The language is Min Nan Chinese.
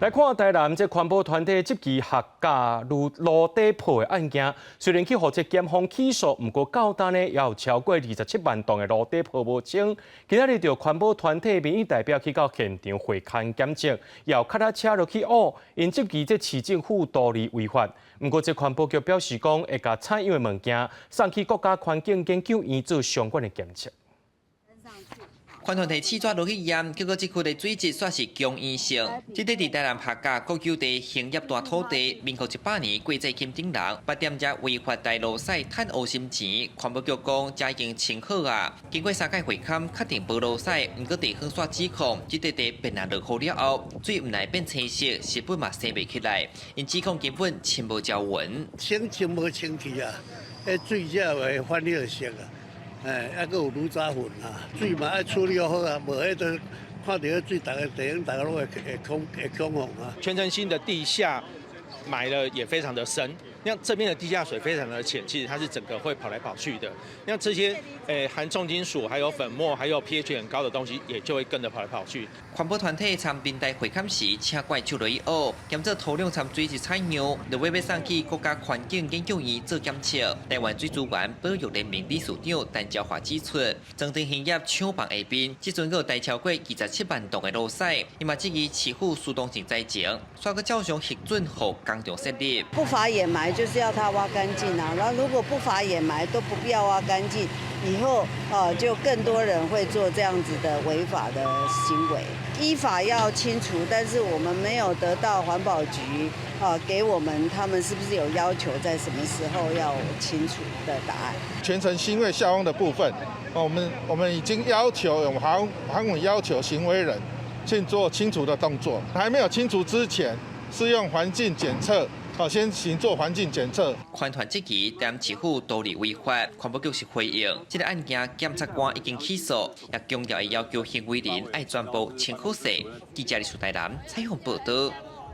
來看台南這環保團體質疑學甲爐爐底破的案件，雖然去予這檢方起訴，毋過到今呢，也有超過27萬棟的爐底破無清。今仔日就環保團體民意代表去到現場會勘檢測，又腳踏車落去挖，𪜶質疑這市政府圖利違法。毋過這環保局表示講，會共採樣的物件送去國家環境研究院做相關的檢測。環團提試紙落去驗，結果這區的水質煞是強陰性。這塊佇台南客家國有地興業大土地，民國100年郭濟欽等人，捌踮遮違法台路屎趁烏心錢。環保局講，遮已經清好啊。經過三屆會勘，確定無路屎，毋過地方煞指控，這塊地變來落雨了後，水毋來變青色，植物嘛生袂起來，𪜶指控根本清無招勻。清清無清氣啊，彼水才會反迄个色啊。哎，猶閣有爐渣粉啊，水嘛愛處理好啊，無彼都看著彼水，逐个地方，逐个攏會會恐會恐慌啊。全城新的地下埋了也非常的深，那這邊的地下水非常的淺，其實它是整個會跑來跑去的。那這些含重金屬、還有粉末、還有 pH 很高的東西，也就會跟着跑來跑去。環保團體參平台會勘時，請怪手落去挖，檢測土壤摻水質採樣，就欲送去國家環境研究院做檢測。台灣水資源保育聯盟理事長陳昭華指出，莊田興業廠房下邊，這陣閣有台超過27萬棟的爐屎，伊嘛質疑市府疏通性災情，煞閣照常核准予工廠設立。不法掩埋就是要它挖乾淨啊，然後如果不法掩埋都不必要挖乾淨，以後啊就更多人會做這樣子的違法的行為。依法要清除，但是我們沒有得到環保局啊給我們他們是不是有要求在什麼時候要清除的答案。全城興業下方的部分，我們已經要求用函函文要求行為人去做清除的動作，還沒有清除之前，是用環境檢測。好，先行做環境檢測。環團質疑台南市府圖利違法，環保局是回應，這個案件檢察官已經起訴，也強調會要求行為人愛全部清好勢。記者李樹台南採訪報道。